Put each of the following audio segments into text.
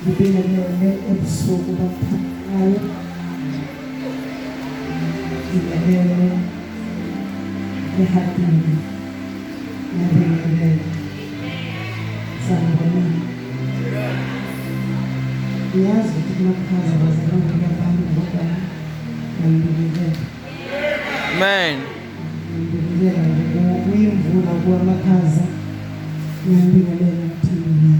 Ngibingelele ebusuku bamthandayo. Ngibingelele ehadini. Ngiyabingelela. Sanibonani. Ngiyazi ukuthi kumakhaza bazalwane kuyabantu kodwa ngiyabingelela. Amen. Ngiyabingelela nje kuyimvula kuwamakhaza. Ngiyabingelela mthini.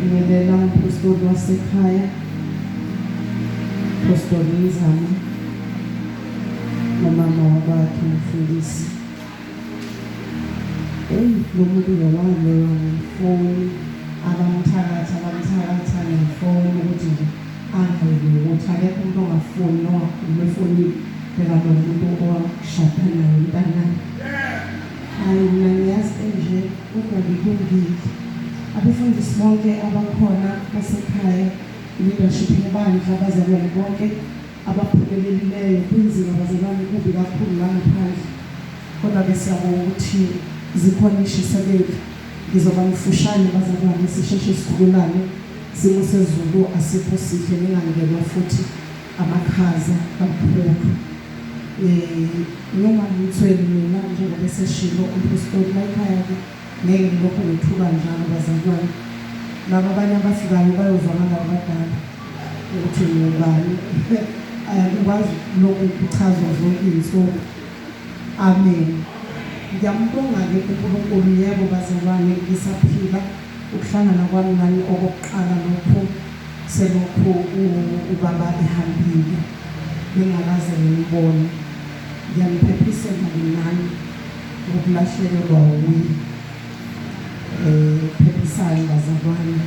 Ngibingelela umpostoli wasekhaya. Pastor Nzama nomama wakwakhe umfundisi. Eyi lo muntu ngewalewa ngefoni abamthakatha abamthakatha ngefoni ukuthi nje angayi ukuthi akekho umuntu ongafuni nongakhuluma efonini bheka lo muntu owashada naye umntanakhe. Hayi mina ngiyazi enje kodwa ngilungile. Abefundisi bonke abakhona basekhaya leadership yebandla abazalwane bonke abaphumelelileyo kunzima bazalwane kubi kakhulu la ngaphandle kodwa ke siyabonga ukuthi zikhona ishisekeli ngizoba mfushane bazalwane sisheshe sikhululane simo sezulu asikho sihle ningangenwa futhi amakhaza kakhulu eh noma ngithwele mina njengoba eseshilo umpostoli la ekhaya ke ngeke ngilokhu ngethuka njalo bazalwane laba abanye abafikayo bayozwa ngalaba abadala ukuthi ngubani ayakwazi lokhu kuchazwa zonke izinsuku amen ngiyambonga-ke uNkulunkulu yebo bazalwane ngisaphila ukuhlangana kwami nani okokuqala lokhu selokhu ubaba ehambile bengakaze ngimbone ngiyaniphephisela-ke nani ngokulahlekelwa wuye eh phephisani bazalwane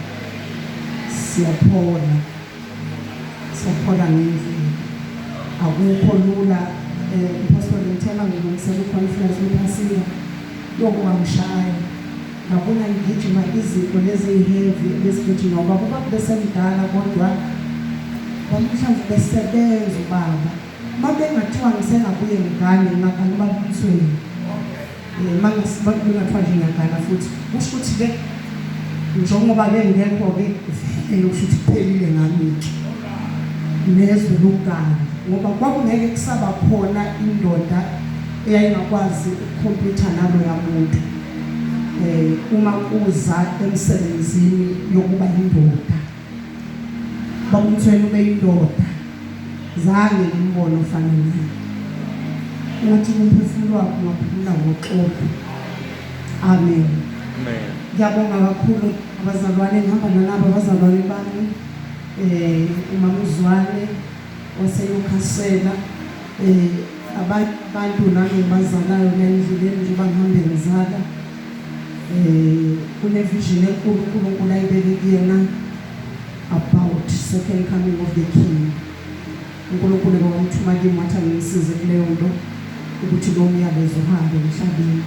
siyaphola siyaphola ngendlela akukho lula eh Apostle ngithemba ngilungisela i-conference wephasika yokuwangishaya ngabona ngigijima izinto lezi heavy bezigijima ngoba ubaba besemdala kodwa mhlawumbe besebenza ubaba mabengathiwa ngisengabuye ngigane ngingagana ubaba umthweni um mangingathiwa nje ngiyagana futhi kusho ukuthi ke njengoba ke ngekho-ke vele kusho ukuthi kuphelile ngami-ke nezwe lokugana ngoba kwakungeke kusaba khona indoda eyayingakwazi ukukhompyutha naloya muntu eh uma kuza emsebenzini yokuba indoda Babumthweni ube indoda zange ngimbone ofana naye ngathi umphefumulo wakho ungaphumula ngoxolo amen amen ngiyabonga kakhulu abazalwane ngihamba nalabo abazalwane bami eh umama uZwane waseNewcastle eh abantu nami ngibazalayo la endleleni njengoba ngihambe ngizala eh kune vision enkulu uNkulunkulu ayibeke kuyena about second coming of the king uNkulunkulu wamthuma kimi wathi angimsize kuleyo nto ukuthi lo myalezo uhambe emhlabeni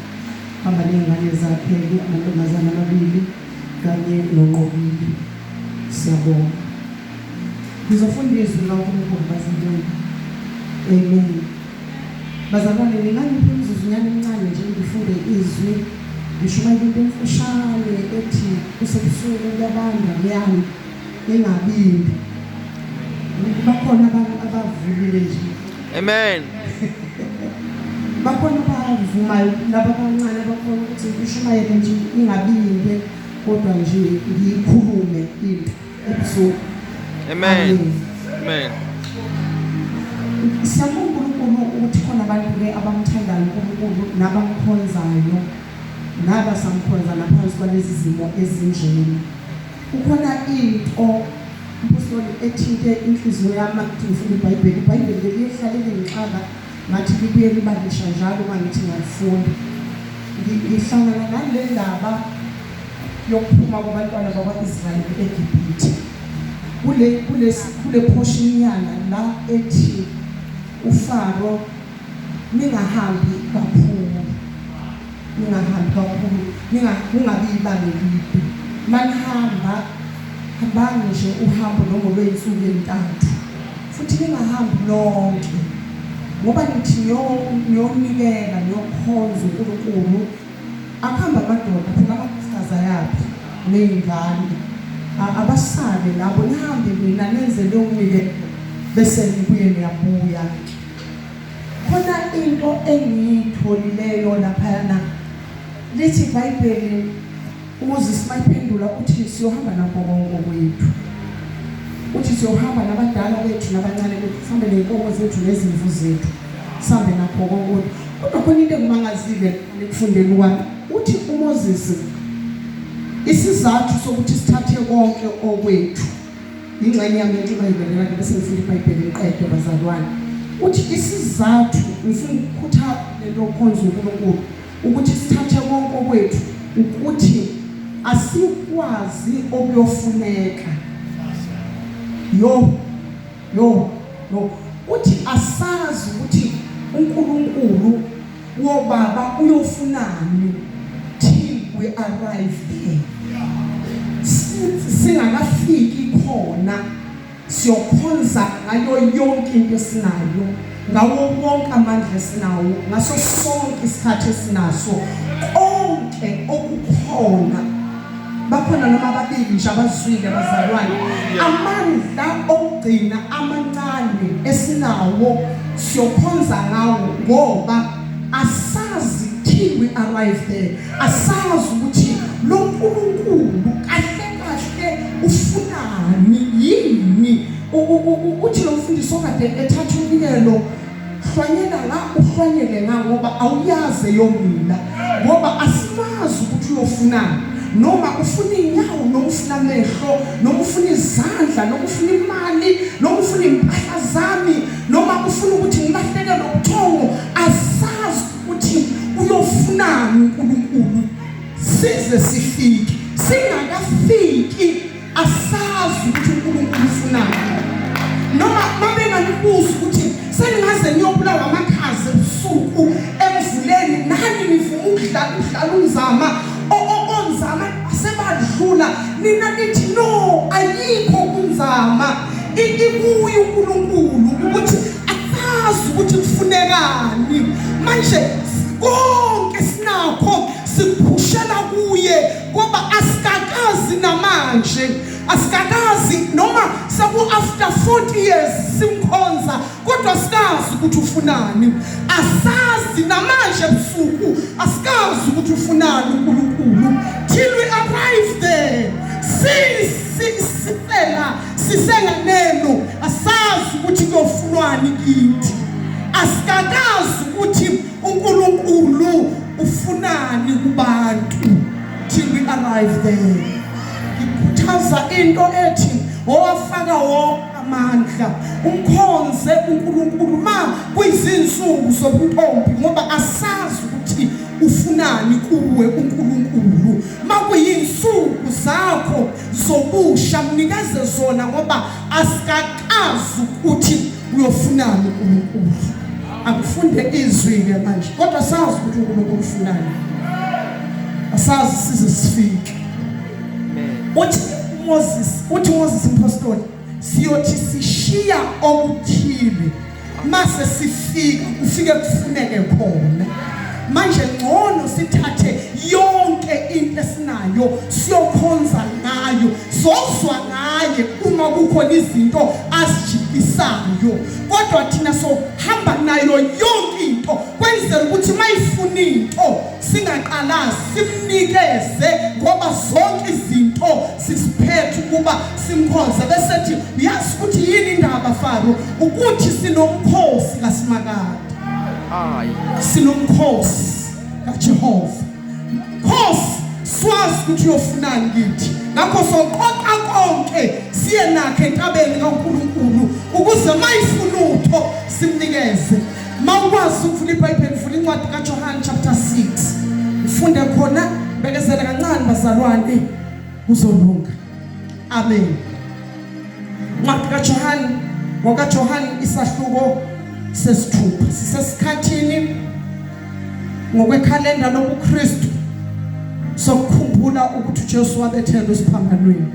hamba ney'ngane zakhe-ke amantombazane amabili kanye noNqobile siyabonga ngizofunda izwi likaNkulunkulu bazalwane amen Bazalwane ningangipha imizuzunyana emincane nje ngifunde izwi ngishumayela into emfushane ethi kusebusuku kuyabanda kuyana ingabindi bakhona abantu abavulile nje amen bakhona abavumayo laba abancane abakhona ukuthi ngishumayele nje ingabinde kodwa nje ngiyikhulume into ebusuku Amen. Amen. Siyabonga uNkulunkulu ukuthi khona abantu ke abamthandayo uNkulunkulu nabamkhonzayo nabasamkhonza naphansi kwalezi zimo ezinjena. Kukhona into umpostoli ethinte inhliziyo yami ukuthi ngifuna iBhayibheli. iBhayibheli leli lihlale lingixaka ngathi libuye liba lisha njalo uma ngithi ngiyalifunda. Ngihlangana nale ndaba yokuphuma kwabantwana bakwa-Israyeli eGibhithe. Kule kule kule portion nyana la ethi uFaro ningahambi kakhulu ningahambi kakhulu ningabi ibanga elide manihamba hambani nje uhambo noma olwey'nsuku ey'ntathu futhi ningahambi nonke ngoba nithi niyonikela niyokhonza uNkulunkulu Akuhambe amadoda phela amakhosikazi ayaphi ney'ngane. Abasale labo nihambe nina nenze leyo mnikelo bese nibuye niyabuya. Khona into engiyitholileyo laphayana lithi iBhayibheli uMoses mayiphendula uthi siyohamba nakho konke okwethu. Uthi siyohamba nabadala bethu nabancane bethu sihambe nezinkomo zethu nezimvu zethu sihambe nakho konke. Kodwa khona into engimangazile ekufundeni kwami uthi uMoses isizathu sokuthi sithathe konke okwethu ingxenye yami yentshumayelo lena ke bese ngifunda iBhayibheli ngiqede bazalwane uthi isizathu ngifuna ukukhutha lento yokukhonza uNkulunkulu ukuthi sithathe konke okwethu ukuthi asikwazi okuyofuneka yo yo yo uthi asazi ukuthi uNkulunkulu wobaba uyofunani till we arrive there singakafiki khona siyokhonza ngayo yonke into esinayo ngawo wonke amandla esinawo ngaso sonke isikhathi esinaso konke okukhona bakhona noma ababili nje abazwile bazalwane amandla okugcina amancane esinawo siyokhonza ngawo ngoba asazi till we arrive there asazi ukuthi lo nkulunkulu kahle kahle ufunani yini uthi lo mfundisi okade ethatha umnikelo hlwanyela la uhlwanyele nga ngoba awuyazi eyomila ngoba asimazi ukuthi uyofunani noma ufuna inyawo noma ufuna amehlo noma ufuna izandla noma ufuna imali noma ufuna impahla zami noma ufuna ukuthi ngilahlekelwe ubuthongo asazi ukuthi uyofunani uNkulunkulu size sifike singakafiki asazi ukuthi uNkulunkulu ufunani noma babenganibuza ukuthi seningaze niyobulawa amakhaza ebusuku emvuleni nani nivuma ukudlala udlala unzama onzama asebadlula nina nithi no ayikho kunzama ikuye uNkulunkulu ukuthi asazi ukuthi kufunekani manje konke sinakho sikuphushela kuye ngoba asikakazi namanje asikakazi noma seku after 40 years simkhonza kodwa sikazi ukuthi ufunani asazi namanje ebusuku asikazi ukuthi ufunani uNkulunkulu till we arrive there sisela sisenganeno asazi ukuthi kuyofunwani kithi asikakazi ukuthi uNkulunkulu ufunani kubantu till we arrive there ngikhuthaza into ethi owafaka wonke amandla umkhonze uNkulunkulu ma kuyizinsuku zobuntombi ngoba asazi ukuthi ufunani kuwe uNkulunkulu makuyinsuku zakho zobusha mnikeze zona ngoba asikakazi ukuthi uyofunani uNkulunkulu akufunde izwi ke manje kodwa sazi ukuthi uNkulunkulu ufunani asazi size sifike uthi uMoses uthi uMoses impostoli siyothi sishiya okuthile mase sifika kufike kufuneke khona manje ngcono sithathe yonke into esinayo siyokhonza ngayo sozwa ngaye uma kukhona izinto asijikisayo kodwa thina sohamba nayo yonke into kwenzela ukuthi mayifuna into singaqalazi simnikeze ngoba zonke izinto sisiphethe ukuba simkhonze bese thi uyazi ukuthi yini indaba Faro ukuthi sinomkhosi kaSimakade hayi sinomkhosi kaJehova khosi swazi ukuthi uyofunani kithi ngakho soqoqa konke siye nakhe entabeni kaNkulunkulu ukuze mayifuna utho simnikeze mawukwazi ukuvula iBhayibheli vula incwadi kaJohane chapter 6 ufunde khona bekezela kancane bazalwane kuzolunga amen incwadi kaJohane ngokaJohane isahluko sesithupha sisesikhathini ngokwekhalenda lobuKristu sokukhumbula ukuthi uJesu wabethelwa esiphambanweni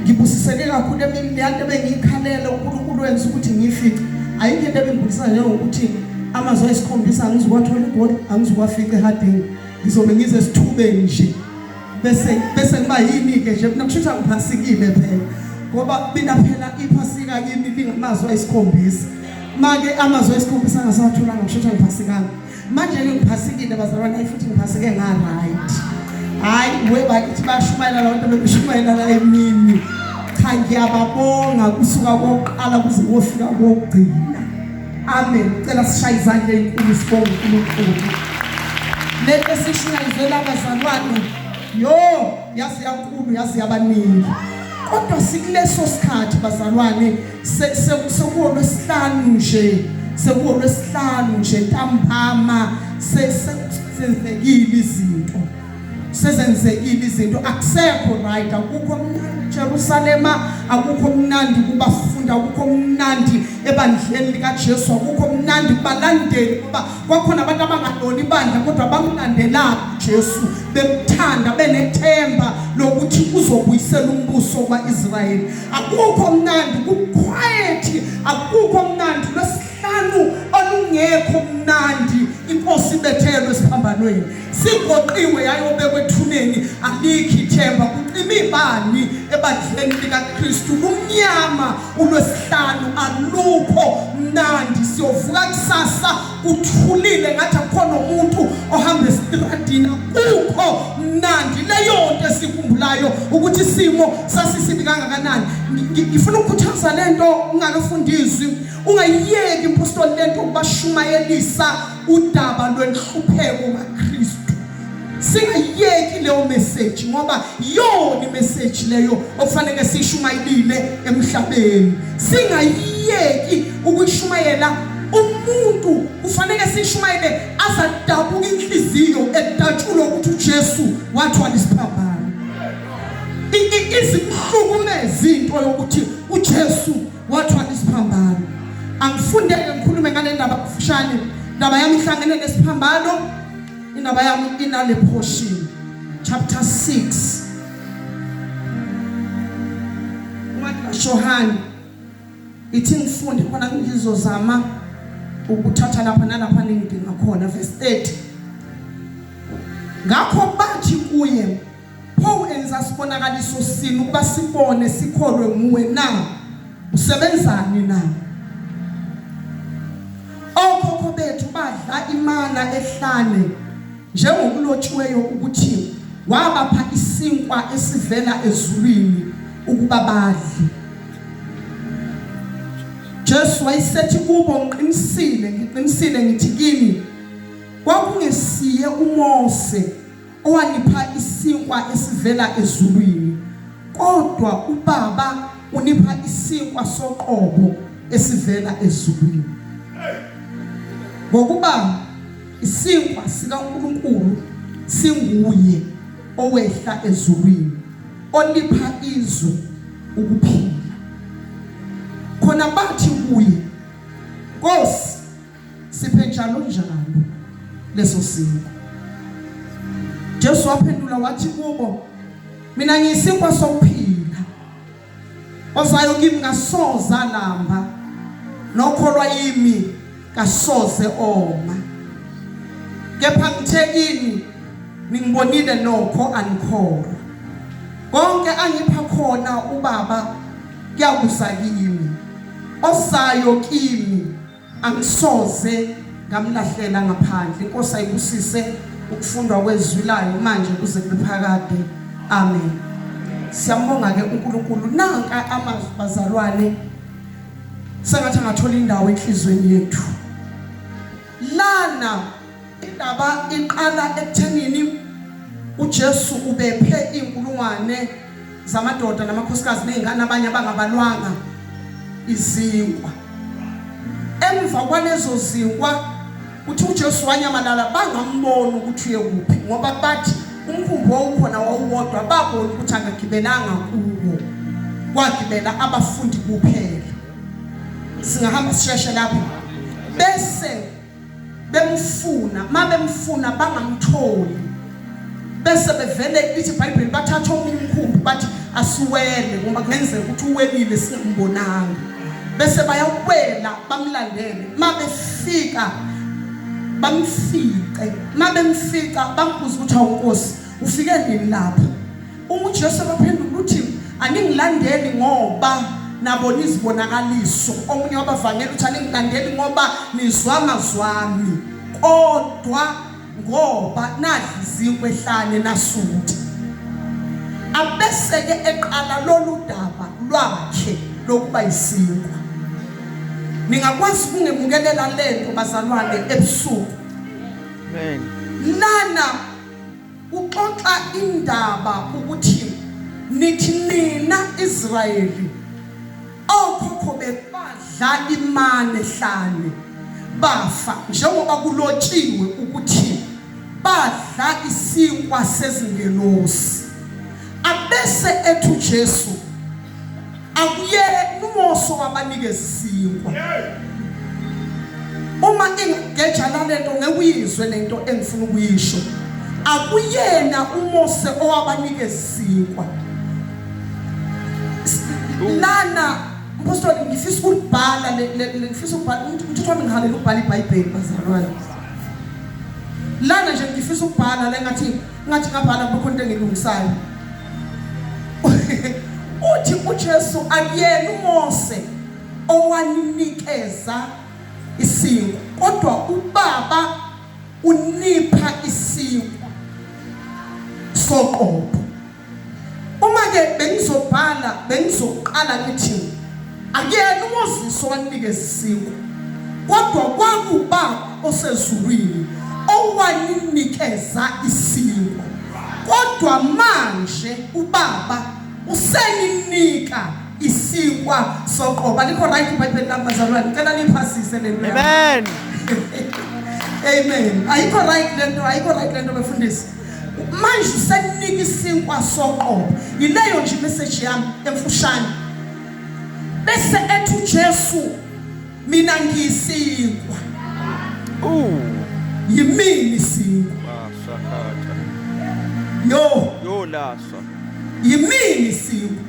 ngibusiseke kakhulu emini leyanto ebengiyikhalela uNkulunkulu wenza ukuthi ngiyifice ayikho into ebengibusisa njengokuthi amazwi ayisikhombisa angizukwathola igoli angizukwafika ehadini ngizobe ngize esithubeni nje. Bese bese ngiba yini ke nje mina kusho ukuthi angiphasikile phela. Ngoba mina phela iphasika kimi lingamazwi ayisikhombisa. Make amazwi ayisikhombisa angasawatholanga kusho ukuthi angiphasikanga. Manje ke ngiphasikile bazalwane hayi futhi ngiphasike nga right. Hayi we bakithi bashumayela la bantu bebeshumayela la emini. Cha ngiyababonga kusuka kokuqala kuze kofika kokugcina. Amen. Cela sishaye izandla ezinkulu sibonge uNkulunkulu. Lento esishunyayizwe labazalwane yo yazi yankulu yazi yabaningi. Kodwa sikuleso sikhathi bazalwane sekuwolwesihlanu nje sekuwolwesihlanu nje ntambama sezenzekile izinto sezenzekile izinto akusekho right akukho mnandi Jerusalema akukho mnandi kubafundi akukho mnandi ebandleni likaJesu akukho mnandi kubalandeli ngoba kwakhona abantu abangalona ibandla kodwa bamlandela uJesu bemthanda benethemba lokuthi uzobuyisela umbuso kwaIsrayeli Akukho mnandi kuquiet, akukho mnandi lwesihlanu olungekho mnandi. Inkosi ibethelwe esiphambanweni, sigoqiwe yayobekwa ethuneni, alikho ithemba. Kucima ibani ebandleni likaKristu, lumnyama ulwesihlanu, alukho mnandi. Siyovuka kusasa kuthulile ngathi akukho nomuntu ohamba esitradini akukho mnandi leyo nto esikhumbulayo ukuthi isimo sasisibi kangakanani ngifuna ukukhuthaza lento ungakafundiswi ungayiyeki impostoli lento ukubashumayelisa udaba lwenhlupheko kaKristu singayiyeki leyo message ngoba yona imessage leyo okufanele siyishumayelile emhlabeni singayiyeki ukuyishumayela umuntu kufanele sishumayele azadabuka inhliziyo edatshulwa ukuthi uJesu wathwala isiphambano izimhlukumeza into yokuthi uJesu wathwala isiphambano angifundeke ngikhulume ngale ndaba kufushane indaba yami ihlangene nesiphambano Indaba yami inale portion chapter 6 Incwadi kaJohane ithi ngifunde khona ngizozama ukuthatha lapha nalapha ningidinga khona verse 30 Ngakho bathi kuye pho wenza sibonakaliso sini ukuba sibone sikholwe nguwe na usebenzani na okhokho bethu badla imana ehlane njengokulotshiweyo ukuthi wabapha isinkwa esivela ezulwini ukuba badle Jesu wayesethi kubo ngiqinisile ngiqinisile ngithi kini kwakungesiye uMose owanipha isinkwa esivela ezulwini, kodwa uBaba unipha isinkwa soqobo esivela ezulwini. Ngokuba isinkwa sikaNkulunkulu singuye owehla ezulwini olipha izwe ukuphila. Khona bathi kuye, Nkosi, Siphe njalo njalo leso sinkwa. Jesu waphendula wathi kubo, mina ngiyisinkwa sokuphila. Ozayo kimi kasoze alamba, nokholwa yimi kasoze oma. Kepha ngithe kini ningibonile nokho anikholwa. Konke angipha khona uBaba kuyakuza kimi. Ozayo kimi Angisoze ngamlahlela ngaphandle. Inkosi ayibusise ukufundwa kwezwi layo manje kuze kube phakade. Amen. Siyambonga ke uNkulunkulu. Nanka amazwi bazalwane. Sengathi angathola indawo enhlizweni yethu. Lana indaba iqala ekuthenini uJesu ubephe inkulungwane zamadoda namakhosikazi nezingane abanye abangabalwanga izinkwa. Emva kwalezo zinkwa uthi uJesu wanyamalala bangambona ukuthi uye kuphi ngoba bathi umkhumbi wawukhona wawuwodwa babona ukuthi akagibelanga kuwo kwagibela abafundi kuphela. Singahamba sisheshe lapho bese bemfuna mabemfuna bangamtholi bese bevele lithi iBhayibheli bathatha omunye umkhumbi bathi asiwele ngoba kungenzeka ukuthi uwelile singambonanga bese bayawela bamlandele mabefika bamfice mabemfica bambuza ukuthi awunkosi. Ufike nini lapha? Uma uJesu abaphendula uthi aningilandeli ngoba nabona izibonakaliso. Omunye wabavangeli uthi aningilandeli ngoba nizwa amazwi ami, kodwa ngoba nadla izinkwa ehlane nasutha. Abese-ke eqala lolu daba lwakhe lokuba isinkwa. Ningakwazi ukungemukelela lento bazalwane ebusuku. Amen. Lana uxoxa indaba ukuthi nithi nina Israyeli okhokho bebadla imane hlane bafa njengoba kulotshiwe ukuthi badla isinkwa sezingelosi. Abese ethi uJesu akuyena uMose owabanikeza isinkwa. Uma ingeja lalento ngeke uyizwe lento engifuna ukuyisho. Akuyena uMose owabanikeza isinkwa. Lana Mpostoli ngifisa ukulibhala ngifisa ukubhala umthetho wami ngihalela ukubhala iBhayibheli bazalwane. Lana nje ngifisa ukubhala la ngathi ngathi ngabhala kube khona into engilungisayo. Uthi uJesu akuyena uMose owaninikeza isinkwa kodwa uBaba unipha isinkwa soqobo. Uma ke bengizobhala bengizoqala ngithi akuyena uMoses owanikeza isinkwa kodwa kwakuba osezulwini owaninikeza isinkwa kodwa manje ubaba useninika isinkwa soqobo. Alikho right iBhayibheli lami bazalwane, ngicela niphasise le nto. Amen. Amen. Ayikho right lento, ayikho right lento befundisi. Manje useninika isinkwa soqobo. Yileyo nje message yami emfushane. Bese ethi uJesu mina ngiyisinkwa. Ooh. Yimini isinkwa. Wasakatha. Yo. Yo laswa. Yimini isinkwa.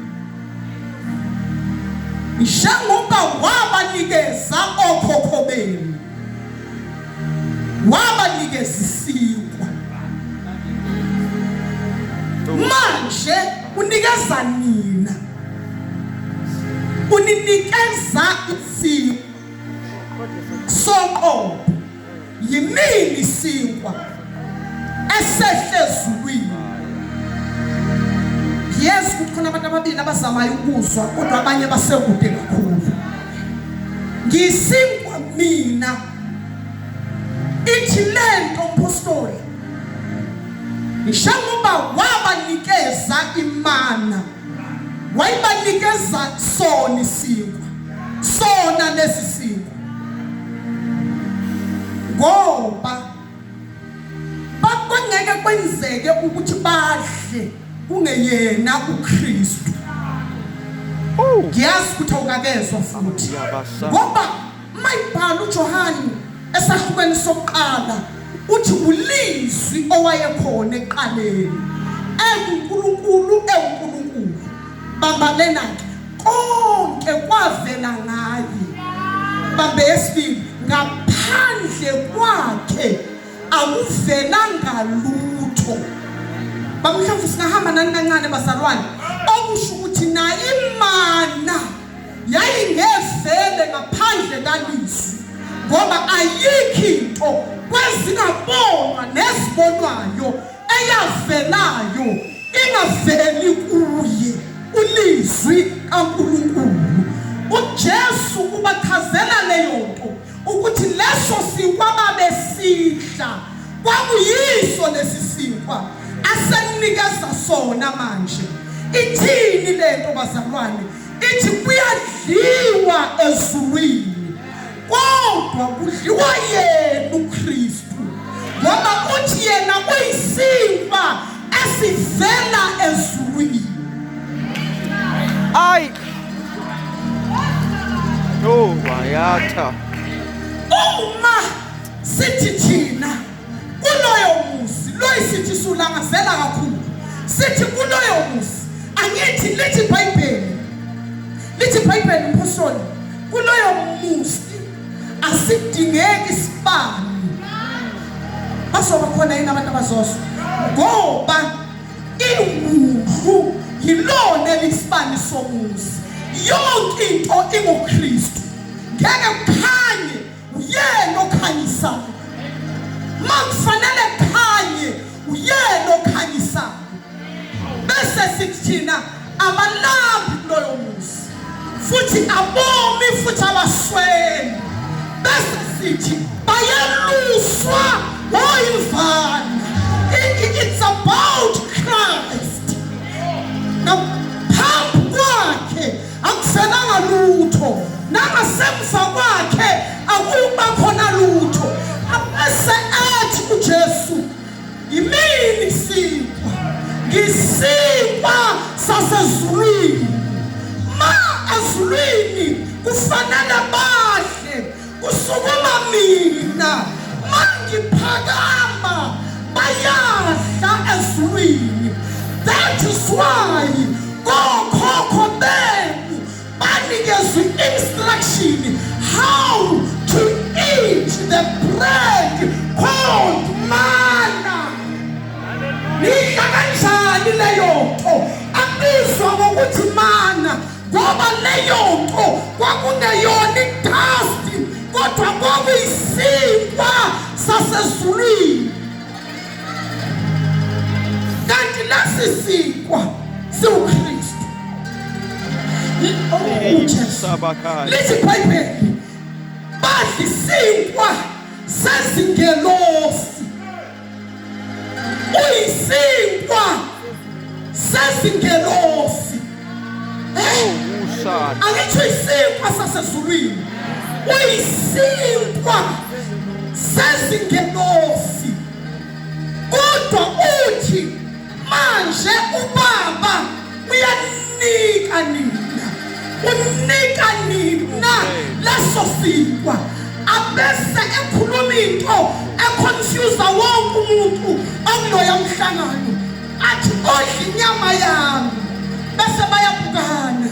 Njengoba wabanikeza okhokho benu. Wabanikeza isinkwa. Manje unikeza nina. Uninikeza isinkwa soqobo. Yimini isinkwa esehle ezulwini. Ngiyazi ukuthi khona abantu ababili abazamayo ukuzwa kodwa abanye basekude kakhulu. Ngiyisinkwa mina. Ithi lento mpostoli njengoba wabanikeza imana wayibanikeza sona isinkwa sona lesi sinkwa ngoba bakungeke kwenzeke ukuthi badle kungeyena uKristu. Oh. Ngiyazi ukuthi awukakezwa futhi ngoba mayibhala uJohane esahlukweni sokuqala uthi ulizwi owayekhona ekuqaleni enguNkulunkulu ewuNkulunkulu bamba lena ke konke kwavela ngaye bambe esibili ngaphandle kwakhe akuvelanga lutho. Bamhlamvu singahamba nani kancane bazalwane, okusho ukuthi naye imana yayingevele ngaphandle kalizwi ngoba ayikho into kwezingabonwa nezibonwayo eyavelayo ingaveli kuye ulizwi kaNkulunkulu. UJesu ubachazela leyo nto ukuthi leso sinkwa babesidla kwakuyiso lesi sinkwa asenikeza sona manje. Ithini lento bazalwane? Ithi kuyadliwa ezulwini kodwa kudliwa yena uKristu ngoba uthi yena uyisinkwa esivela ezulwini. Ay. Oh, wayatha. Uma sithi thina kuloyo muzi loyisithi sulangazela kakhulu sithi kuloyo muzi angithi lithi iBhayibheli lithi iBhayibheli mphostoli kuloyo muzi asidingeki isibani bazoba khona yini abantu abazozwa Ngoba iwundlu yilona elisibani somuzi. Yonke into ingoKristu. Ngeke kukhanye uyena okhanyisayo. Makufanele kukhanye uyena okhanyisayo. Bese sithi thina abalambi kuloyo muzi futhi abomi futhi abasweli. Bese sithi bayeluswa ngoyimvana. It's about Christ. Ngaphambi kwakhe akufelanga lutho, nangasemva kwakhe akuba khona lutho. Abese athi uJesu, yimini isinkwa, ngisinkwa sasezulwini. Ma ezulwini kufanele badle, kusukuma mina mangiphakama bayadla ezulwini. That is why kokhokho benu banikezwe instruction how to eat the bread called manna. Nidla kanjani leyo nto akubizwa ngokuthi mana, ngoba leyo nto kwakungeyona idust, kodwa kwakuyisinkwa sasezulwini. Kanti lesi sinkwa siwuKristu. UJesu lithi iBhayibheli badla isinkwa sezingelosi. Uyisinkwa sezingelosi. Angithi isinkwa sasezulwini, uyisinkwa sezingelosi. Kodwa uthi manje ubaba uyanika nina, unika nina leso sinkwa, abese ekhuluma into econfuse wonke umuntu okuloya mhlangano, athi odla inyama yami, bese bayabukana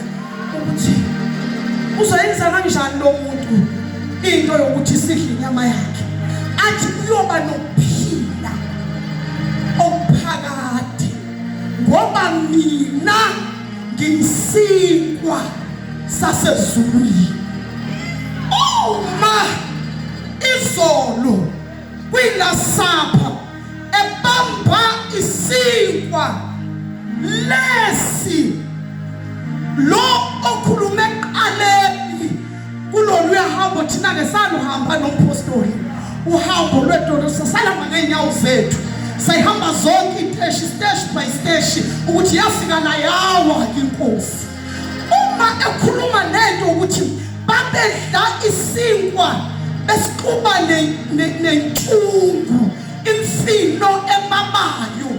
ukuthi uzoyenza kanjani lo muntu into yokuthi sidle inyama yakhe, athi uyoba nokuphila okuphakade ngoba mina ngiyisinkwa sasezulwini. Uma izolo kwilasapha ebamba isinkwa lesi, lo okhulume ekuqaleni kulolu hambo, thina ke saluhamba nompostoli uhambo lwedolo, sasalamba ngeenyawo zethu, sayihamba zonke iteshi, steshi by steshi, ukuthi yafika la yawa inkosi. Uma ekhuluma nento ukuthi babedla isinkwa besixuba nentungu, imfino ebabayo,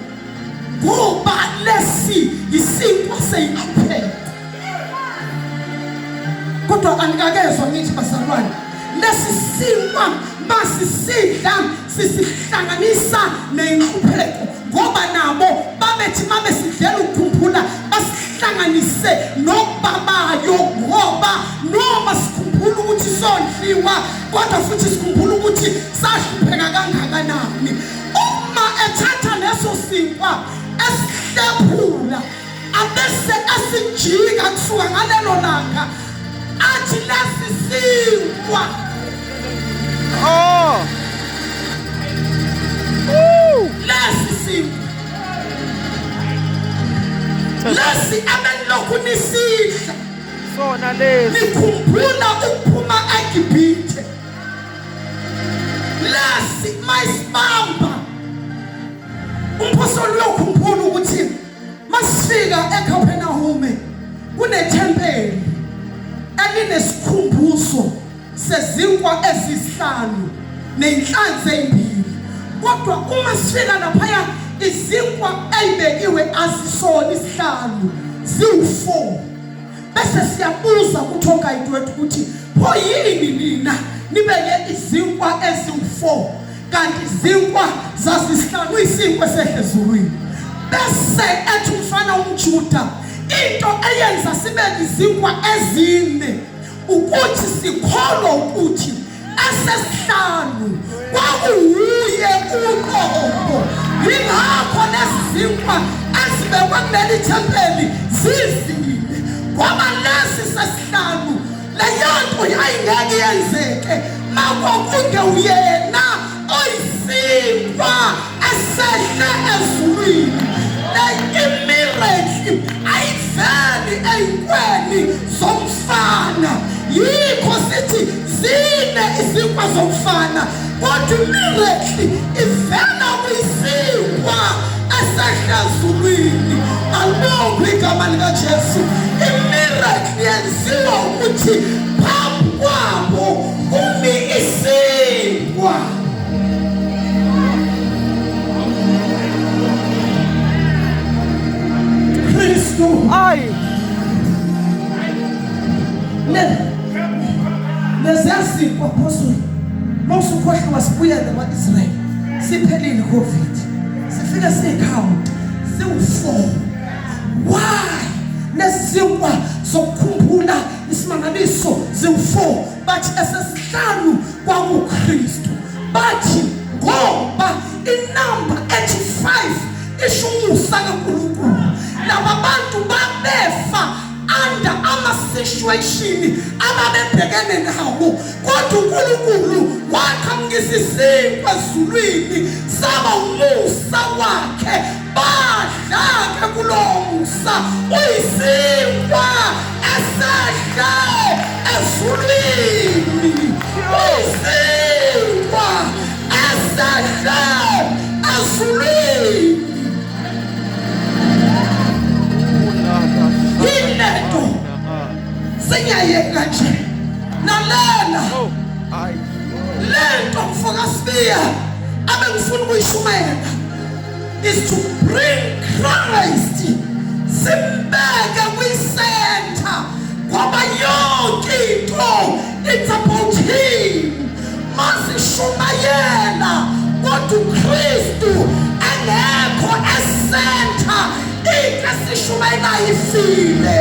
ngoba lesi isinkwa seyinhlupheko. Kodwa anikakezwa ngithi bazalwane, lesi sinkwa masisidla sisihlanganisa nenhlupheko, ngoba nabo babethi mabesidlela ukukhumbula basihlanganise nokubabayo, ngoba noma sikhumbula ukuthi sondliwa, kodwa futhi sikhumbula ukuthi sahlupheka kangakanani. Uma ethatha leso sinkwa esihlephula abese esijika kusuka ngalelo langa, athi lesi sinkwa Oh. Woo. lesi sinkwa lesi abenilokhu nisidla Sona lesi. nikhumbula ukuphuma eGibhithe, lesi mayisibamba. Umphostoli uyokhumbula ukuthi masifika eCapernaum kunethempeli elinesikhumbuzo sezinkwa ezisihlanu ney'nhlanzi ey'mbili, kodwa uma sifika laphaya izinkwa ey'bekiwe azisona isihlanu, ziwu-4. Bese siyabuza kuthi ogayidi wethu ukuthi pho yini nina nibeke izinkwa eziwu-4 kanti izinkwa zazisihlanu, isinkwa esehle ezulwini? Bese ethi umfana umJuda, into eyenza sibeke izinkwa ezine ukuthi sikholwa ukuthi esesihlanu kwakuwuye uqobo. Yingakho lezi zinkwa ezibekwe kuleli thempeli zizile, ngoba lesi sesihlanu leyonto yayingeke yenzeke makwakunge uyena oyisinkwa esehle ezulwini. Le imiracle ayiveli ey'nkweni zomfana. Yikho sithi zine izinkwa zomfana, kodwa imiracle ivela kwisinkwa esehle ezulwini. Alibongwe igama likaJesu. Imiracle yenziwa ukuthi phambi kwabo kumi isinkwa. Kristu. Ay. Le leziya sinkwa, apostle, mawusukhohliwa, sibuyele kwa-Israyeli, siphelile i-COVID, sifike siyi-count siwu-four. Why lesinkwa sokukhumbula isimangaliso ziwu-four, bathi esesihlanu kwakuKristu? Bathi ngoba inamba ethi 5 isho umusa kaNkulunkulu. Laba bantu babefa under ama-situation ababebhekene nawo, kodwa uNkulunkulu waqhamukisa isinkwa ezulwini, saba umusa wakhe. Badla-ke kulowo musa. Uyisinkwa esehle ezulwini, uyisinkwa esehle ezulwini. Yini lento? Sengiyayeka nje, lalela. Oh. Ay. Lento, mfoka Sibiya, abengifuna ukuyishumayela is to bring Christ, simbeke kwi-center, ngoba yonke into it's about him. Masishumayela kodwa uKristu engekho e-center, into esishumayelayo ifile.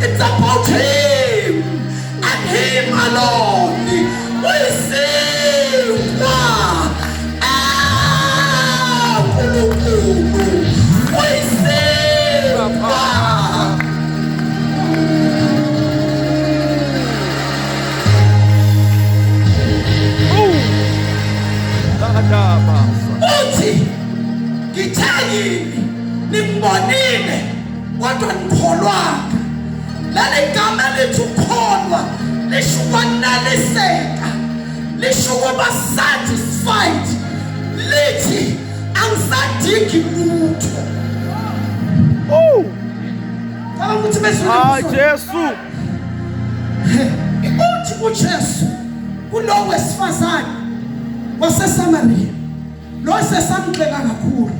It's about him and him alone. Uyisinkwa kaNkulunkulu, uyisinkwa. Kadabasa. Uthi ngithe yini ningibonile kodwa nikholwanga. Leli gama lithi ukholwa lisho ukwaneliseka, lisho ukuba satisfied, lithi angisadingi lutho. Oh. Cabanga ukuthi Ay bezulu. Jesu. Uthi uJesu kulo wesifazane waseSamaria, lo sesamxeka kakhulu,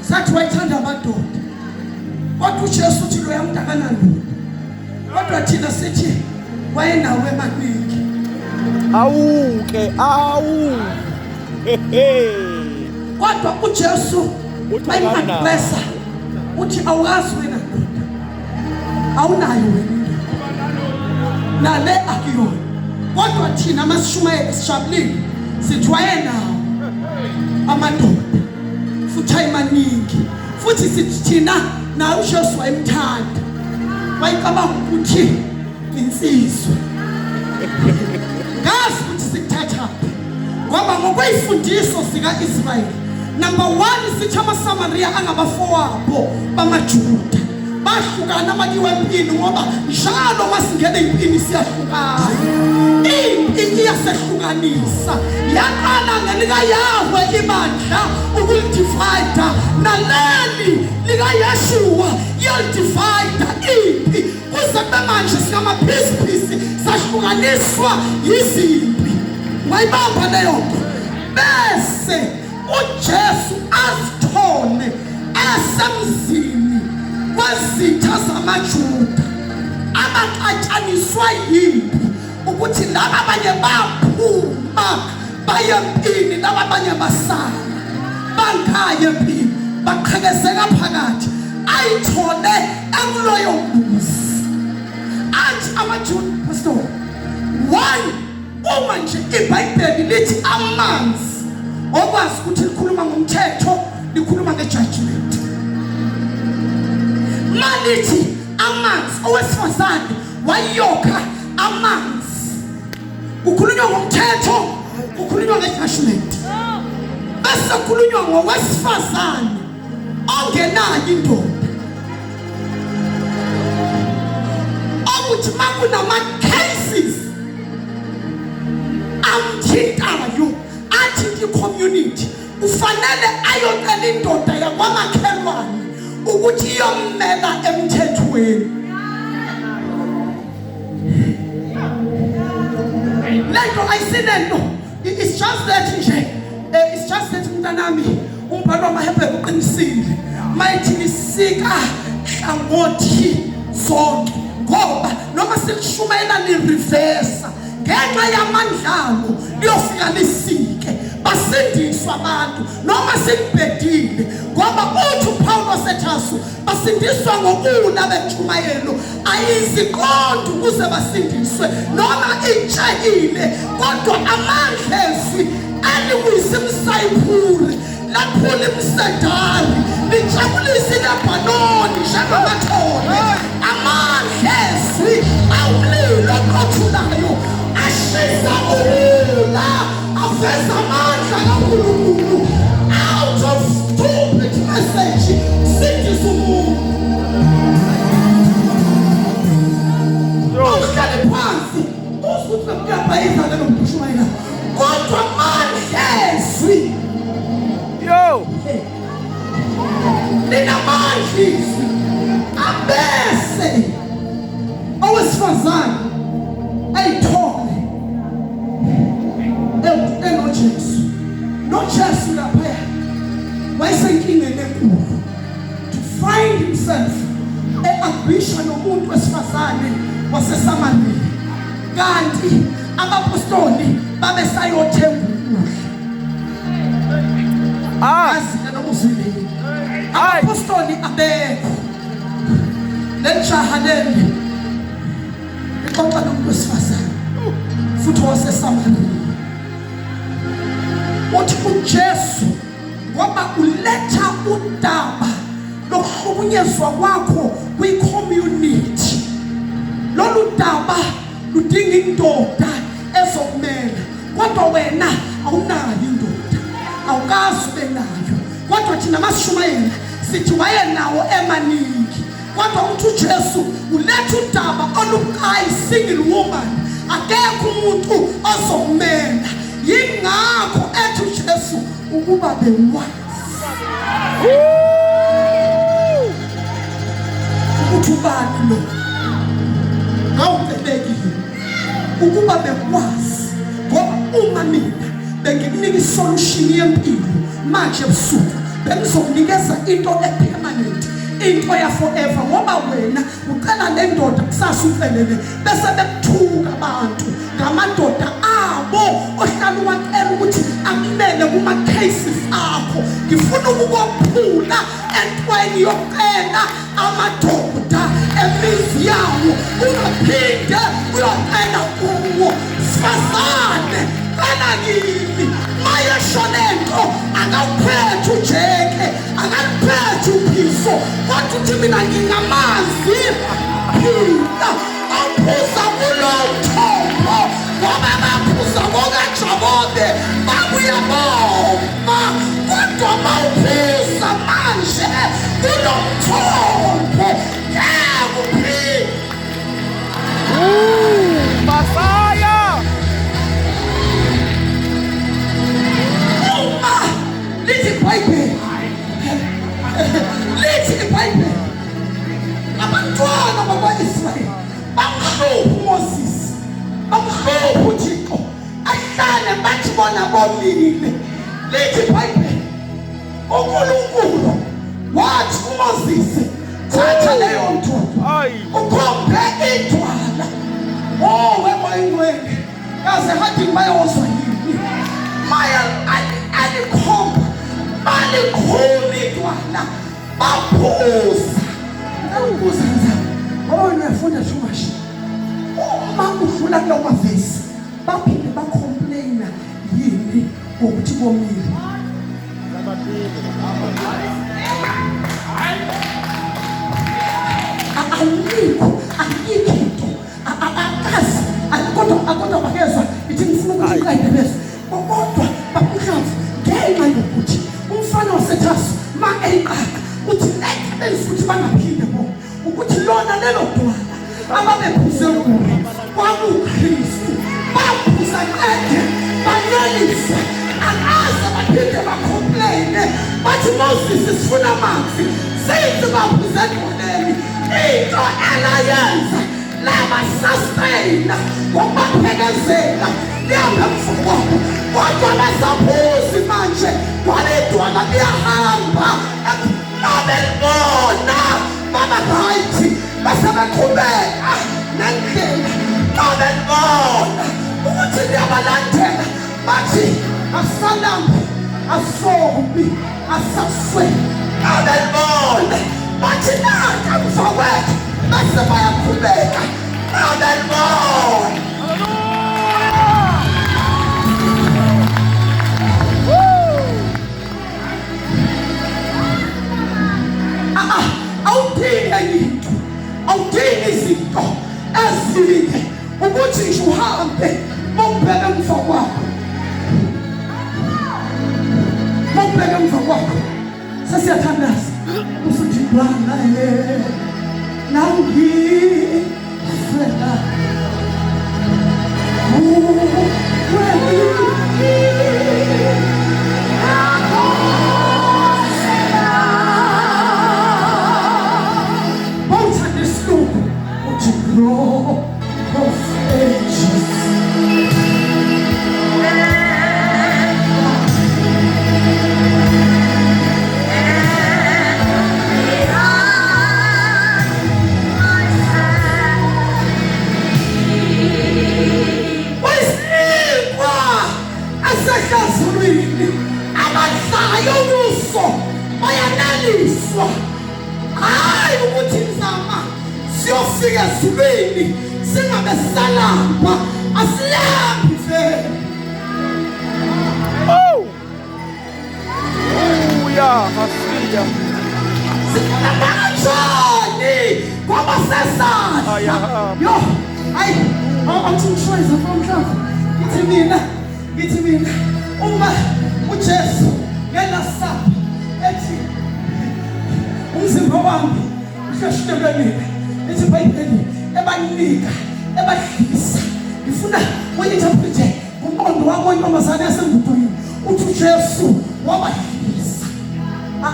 sathi wayithanda amadoda, kodwa uJesu uthi lo yamntakanandoda, kodwa thina sithi wayenawo emaningi. Awuke, awu. Hehe. Kodwa uJesu Uthi mayim-addressa uthi awazi wena ndoda, awunayo wena indoda, nale akuyona. Kodwa thina masishumayele sijabulile, sithi wayenawo amadoda futhi ayimaningi, futhi sithi thina naye uJesu wayemthanda, wayicabanga ukuthi insizwa. Ngazi ukuthi sikuthathaphi, ngoba ngokweyifundiso zika-Israyeli, number one, sithi amaSamariya angabafowabo bamaJuda. Bahlukana makiwe empini, ngoba njalo masingena empini siyahlukana, impi iyasehlukanisa. Yaqala ngelikaYahwe ibandla ukulidivida, naleli likaYeshua iyalidivida impi. Kuze kube manje singamaphisipisi, sahlukaniswa yizimpi. Wayibamba leyo nto, bese uJesu azithole esemzini kwezitha zamaJuda abaxatshaniswa yimpi, ukuthi laba abanye baphuma baye empini, laba abanye basala bangaye empini, baqhekezeka phakathi. Ayithole ekuloyo muzi, athi amaJuda, pastor, why uma nje iBhayibheli lithi amanzi Okwazi ukuthi likhuluma ngomthetho, likhuluma ngejudgment. Malithi amanzi owesifazane wayokha amanzi. Kukhulunywa ngomthetho, kukhulunywa ngejudgment. Bese kukhulunywa ngowesifazane ongenayo indoda. Okuthi makunama cases amthintayo athi i-community kufanele ayocela indoda yakwamakhelwane ukuthi iyommela emthethweni. Lento ayisinento, it's just that nje, it's just that mntanami, umbhalo wamaHebheru uqinisile mayithi lisika hlangothi zonke, ngoba noma silishumayela lireversa ngenxa yamandlalo liyofika lisike, basindiswa abantu noma silibhedile, ngoba uthi uPaul waseTarsu basindiswa ngokuna bentshumayelo ayiziqondi ukuze basindiswe noma itshekile, kodwa amandla ezwi alikuyisimsayiphuri laphula imsedari lijabulise iLebhanoni njengamathole. Amandla ezwi awumlilo oqothulayo ashisa uwula aveza amandla kaNkulunkulu out of stupid message sindisa umuntu. Awuhlale phansi uzwe ukuthi kuyabhayiza ke lo muntu ushumayela, kodwa amandla ezwi Yo! Linamandla izwi abese owesifazane ayithole enoJesu. NoJesu laphaya wayesenkingeni enkulu to find himself e-agrisha nomuntu wesifazane waseSamariya, kanti abapostoli babesayothenga ukudla. Azi ke noma uzwile, abapostoli abekho. Lelijaha leli lixoxa nomuntu wesifazane futhi waseSamariya, uthi uJesu ngoba uletha udaba lokuhlukunyezwa kwakho kwi-community, lolu daba ludinga indoda ezokumela, kodwa wena awunayo indoda, awukazi ube nayo. Kodwa thina masishumayela sithi wayenawo emaningi, kodwa uthi uJesu uletha udaba olubucayi, single woman, akekho umuntu ozokumela. Yingakho ethi uJesu ukuba bewazi ukuthi ubani lo ngawucebekile, ukuba bekwazi, ngoba uma mina bengikunika isolution yempilo manje ebusuku, bengizokunikeza into epermanent, into ya forever, ngoba wena ucela le ndoda, kusasa ucelele, bese bekuthuka abantu ngamadoda abo ohlala uwacela ukuthi akumele kuma-cases akho. Ngifuna ukukophula entweni yokucela amadoda emizi yawo, ungaphinde uyocela kuwo. Sifazane, cela kimi. Mayesho lento akawuphethe ujeke, akaliphethe uphiso, kodwa uthi mina ngingamazi phila aphuza kulo mthombo, ngoba baphuza kokaJakobe babuya boma, kodwa mawuphuza manje kulo mthombo ngeke uphile. Masaya! Uma lithi iBhayibheli, lithi iBhayibheli abantwana bakwa-Israyeli bamhlupha uMoses, bamhlupha uThixo, ahlale bathi bona bomile. Lithi iBhayibheli uNkulunkulu wathi kuMoses, thatha leyo nto ukhombe idwala. Oh, wema ingcwele kaze hadini bayozwa yini maya alikhomba, balikhulu idwala, baphuza. Ngikubuza mzamo, ngoba wena uyafunda too much. Uma udlula kulawo mavesi, baphinde bacomplaina yini? ngokuthi komile. Alikho, ayikho into, akazi, kodwa kodwa bakezwa ithi ngifuna ukuthi uqede bese kodwa babumhlamvu ngenxa yokuthi umfana wasethasu ma eyiqaqa uthi leke benza ukuthi bangaphinde bo ukuthi lona lelo dwala ababephuze kulo kwakuKristu baphuza qede baneliswa akaze baphinde bacomplaine bathi Moses sifuna amanzi since baphuze edwaleni into elayenza labasustain ngokubaphekezela lihamba emva kwabo kodwa basaphuzi manje kwalidwala liyahamba babelibona baba right base beqhubeka nendlela babelibona ukuthi liyabalandela bathi asalambi asomi asaswe babelibona bathi nanka emva kwethu base bayaqhubeka babelibona. Awudingi enye into, awudingi izinto ezinye ukuthi nje uhambe mawubheka emva kwakho, mawubheka emva kwakho sesiyathandaza usuthi bwana ye nangifela bawuthanda isilungu uthi Rock of Ages. Wesinkwa esehla ezulwini abadlayo kuso bayaneliswa. Hayi ukuthi nzama siyofika ezulwini singabe sisalamba, asilambi vele. Oh! Uya, Masiya. Sikalamba kanjani ngoba sesadla. Ayahamba. Yo, hayi, awuthi ngishwayize mfowethu. Ngithi mina, ngithi mina uma uJesu ngelasapha ethi umzimba wami uhlashulelwe mina, ithi iBhayibheli ebanika ebadlisa. Ngifuna uyi-interprete umqondo wakho intombazane yasengudwini uthi uJesu wabadlisa.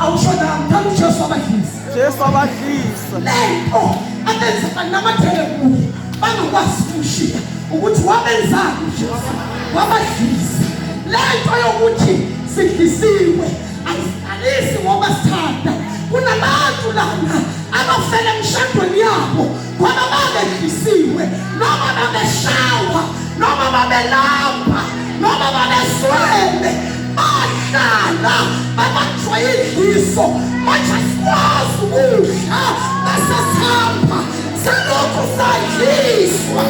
Awusho nami, thanda uJesu wabadlisa. Jesu wabadlisa. Lento abenza banamathele kuye bangakwazi ukumshiya ukuthi wabenzani uJesu wabadlisa. Lento yokuthi sidlisiwe ayisidalisi ngoba sithanda. Kunabantu lana abafela emishadweni yabo ngoba babedlisiwe noma babeshawa noma babelamba noma babeswele, bahlala babanjwa idliso. Manje asikwazi ukudla bese sihamba selokhu sadliswa.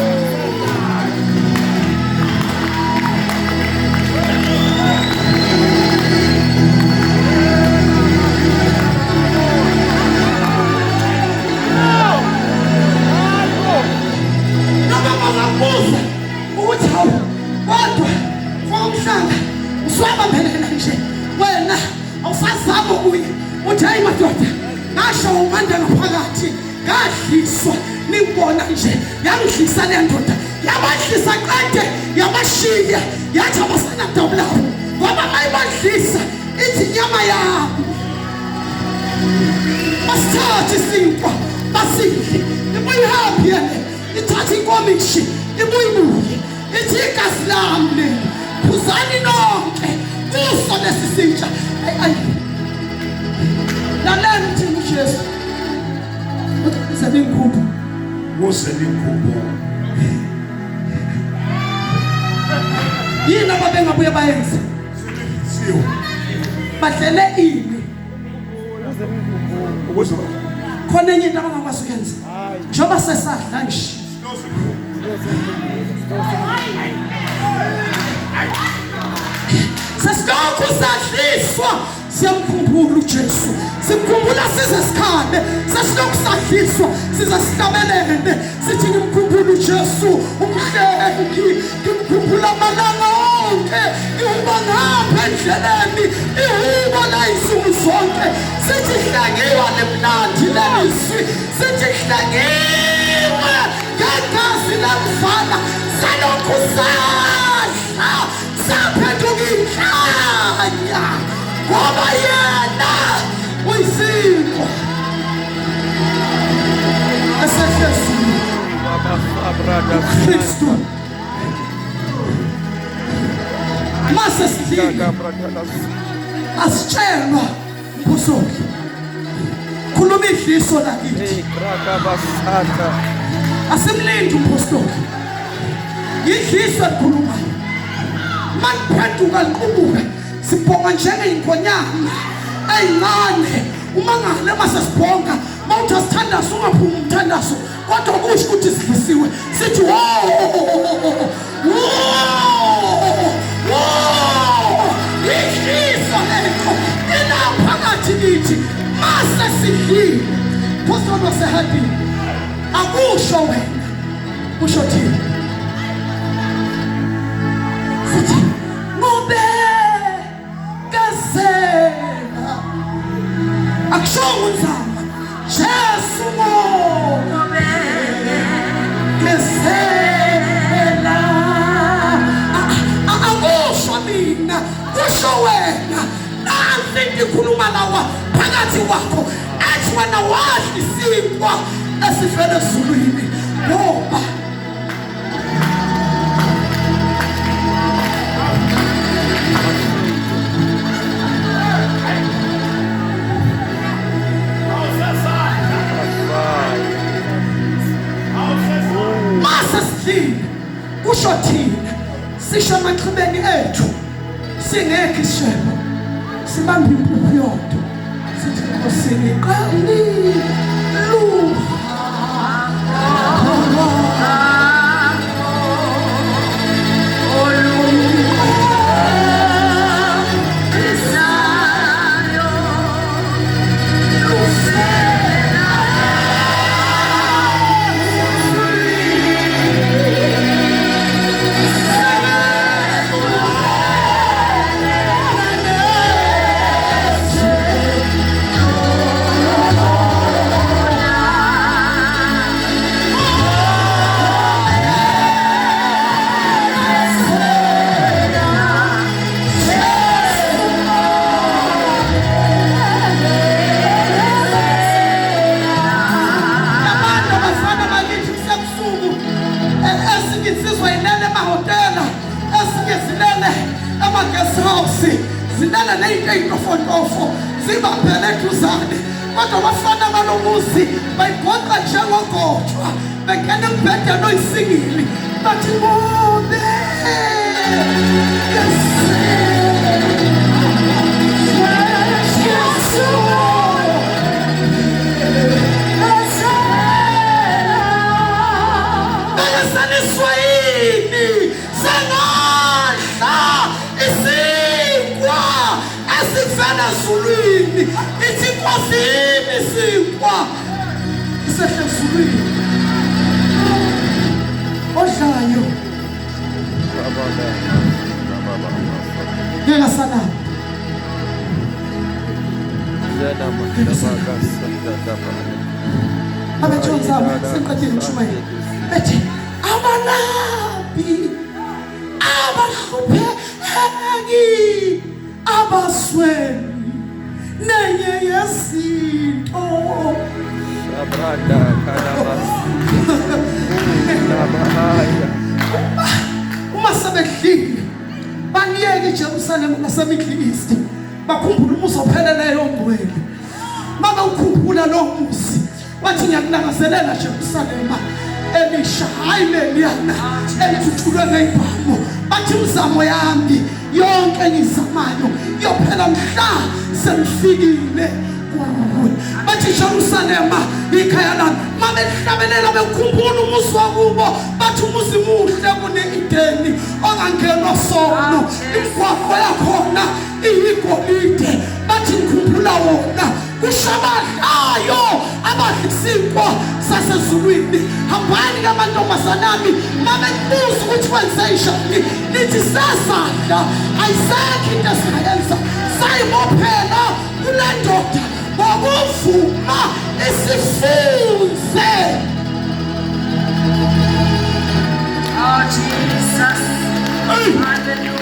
Noma bangakubuza ukuthi hawu kodwa mfowomhlanga usuwabambelela nje wena awusazama ukuya, uthi hayi madoda ngasho umanda ngaphakathi ngadliswa ningibona nje yangidlisa le ndoda yabadlisa qede yabashiya yathi abasanadabu labo ngoba mayibadlisa ithi inyama yami basithathe isinkwa basidle ibuye ihambe yena ithathe inkomishi ibuye ibuye ithi igazi lami leli phuzani nonke kuso lesi sitsha. Ayi ayi lalani uthini uJesu uthi ningikhuphe Ukuze ningikhumbule. Yini ababengabuye bayenze? Siwe. Badlele ini? Ukuze Khona enye into abangakwazi ukuyenza njengoba sesadla nje. Selokhu sadliswa siyamkhumbula uJesu, simkhumbula size sikhale. Sesilokhu sadliswa size sihlabelele sithi ngimkhumbula uJesu umhlengi, ngimkhumbula amalanga onke, ngihuba ngapha endleleni ihubo la insuku zonke. Sithi hlengiwa limnandi lelizwi, sithi hlengiwe ngegazi lemfana. Selokhu sadla saphenduka inhlanya ngoba yena uyisinkwa esehlezulu Kristu. Mase sidlile asitshelwa mphosoli, khuluma idliso lakithi, asimlindi umpostoli, idliso elikhulumayo maniphenduka liqubuka sibhonga njengey'ngonyama ey'ncane. Uma ngale mase sibhonga mawuthi asithandazo ungaphumi umthandazo, kodwa kusho ukuthi sidlisiwe. Sithi wo wo wo, idliso lekho ilaphakathi kithi mase sidlile. Phostoli wasehadini akusho wena, kusho thina. Sithi ngobekezela, akushongo unzama Jesu ngobekezela, akusho mina, kusho wena. Nansi into ikhuluma lawa phakathi kwakho, athi wena wadla isinkwa esivela ezulwini ngoba mase sidlile kusho thina sisho emaxhibeni ethu singekho isishebo, sibamba impuphu yodwa sithi Nkosini qali lu. Abantu abafana bakithi kusebusuku, ezinye insizwa yilele emahhotela, ezinye zilele ema-guest house, zilele ney'nto ey'ntofontofo zibambele eduzane, kodwa abafana balo muzi bayigoqa njengogotshwa bengena embhedeni oyisingili bathi ngobe Jesu. Bekeseliswa yini sengadla isinkwa esivela ezulwini? Ithi Nkosi yimi isinkwa isehle ezulwini, odlayo ngeke asalala. Abetshonzama sengiqedile ukushumayela, bethi abalaphi abahlupheki abasweli nenye yezinto. Shabranda kalabasi. Labahaya. Uma sebedlile baniyeke iJerusalem naseMiddle East, bakhumbula umuzi opheleleyo ongcwele. Mabewukhumbula lo muzi bathi ngiyakulangazelela Jerusalema elisha, hayi leliyana elithuthulwe ngey'bhamu. Bathi imizamo yami yonke engiyizamayo iyophela mhla sengifikile kuwe. Bathi Jerusalema ikhaya lami. Mabelihlabelela bekhumbula umuzi wakubo, bathi umuzi muhle kune-Edeni ongangenwa sono, imigwaqo yakhona iyigolide. Bathi ngikhumbula wona, kusho abadlayo abadla isinkwa sasezulwini. Hambani kamantombazanami, mabekubuza ukuthi wenze njani, nithi sazadla, ayisekho into esingayenza, sayibophela kule ndoda ngokuvuma isifunze. Oh Jesus. Hey. Hallelujah.